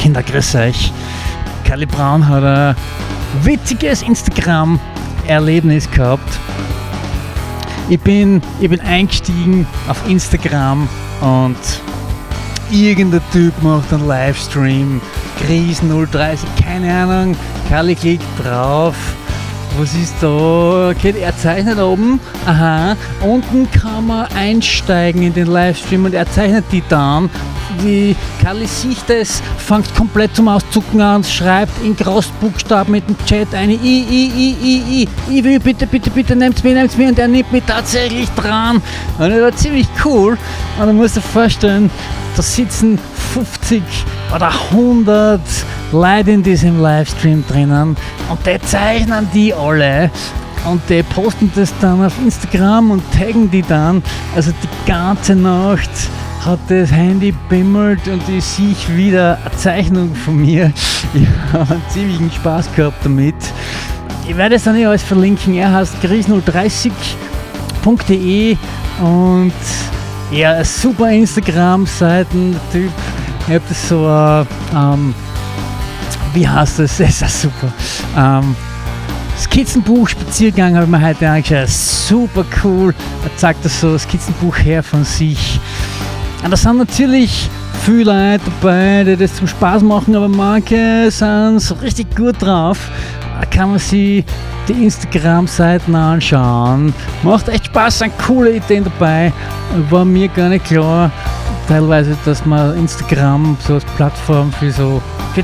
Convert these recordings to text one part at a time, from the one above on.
Kinder, grüß euch. Kali Braun hat ein witziges Instagram-Erlebnis gehabt. Ich bin eingestiegen auf Instagram und irgendein Typ macht einen Livestream. Chris 030, keine Ahnung. Kali klickt drauf. Was ist da? Okay, er zeichnet oben. Aha. Unten kann man einsteigen in den Livestream und er zeichnet die dann. Die Kali sieht es, fängt komplett zum Auszucken an, schreibt in Großbuchstaben mit dem Chat eine I, I, I, I, I, I will, bitte, bitte, bitte, nehmt's mich und er nimmt mich tatsächlich dran. Und das war ziemlich cool. Und du musst dir vorstellen, da sitzen 50 oder 100 Leute in diesem Livestream drinnen und die zeichnen die alle und die posten das dann auf Instagram und taggen die dann. Also die ganze Nacht hat das Handy bimmelt und ich sehe wieder eine Zeichnung von mir. Ich habe einen ziemlichen Spaß gehabt damit. Ich werde es dann eh alles verlinken. Er heißt chris030.de und ja, super Instagram-Seiten, Typ. Ich habe das so, wie heißt das? Das ist ja super. Skizzenbuch-Spaziergang habe ich mir heute angeschaut. Super cool. Er zeigt das so, Skizzenbuch her von sich. Und da sind natürlich viele Leute dabei, die das zum Spaß machen, aber manche sind so richtig gut drauf. Da kann man sich die Instagram-Seiten anschauen. Macht echt Spaß, sind coole Ideen dabei. War mir gar nicht klar, teilweise, dass man Instagram so als Plattform für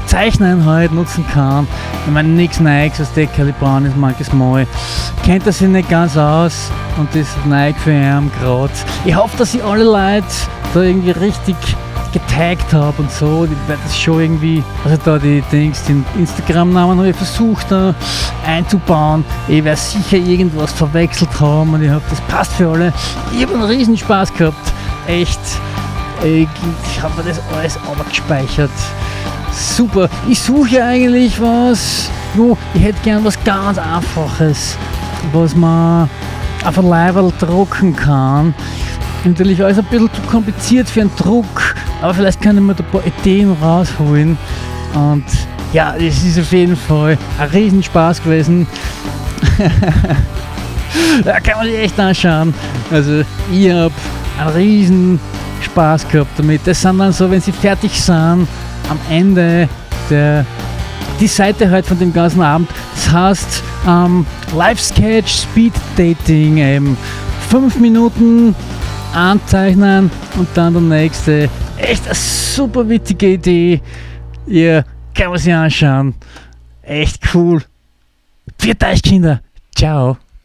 Zeichnen halt nutzen kann. Ich meine, nichts Neues, was der Kelly Brown ist manches Mal. Kennt er sich nicht ganz aus und das ist neu für ihn gerade. Ich hoffe, dass ich alle Leute da irgendwie richtig getaggt habe und so. Ich werde das schon irgendwie, also da die Dings, den Instagram-Namen habe ich versucht da einzubauen. Ich werde sicher irgendwas verwechselt haben und ich hoffe, das passt für alle. Ich habe einen riesen Spaß gehabt. Echt. Ich habe mir das alles aber gespeichert. Super. Ich suche eigentlich was, jo, ich hätte gern was ganz Einfaches, was man auf ein Leiberl drucken kann. Natürlich alles ein bisschen zu kompliziert für einen Druck, aber vielleicht kann ich mir da ein paar Ideen rausholen. Und ja, es ist auf jeden Fall ein Riesenspaß gewesen. Da kann man sich echt anschauen. Also ich habe einen riesen Spaß gehabt damit. Das sind dann so, wenn sie fertig sind, am Ende die Seite halt von dem ganzen Abend. Das heißt Live Sketch Speed Dating, eben 5 Minuten anzeichnen und dann der nächste. Echt eine super witzige Idee. Ja, kann man sich anschauen. Echt cool. Pfiat euch, Kinder. Ciao.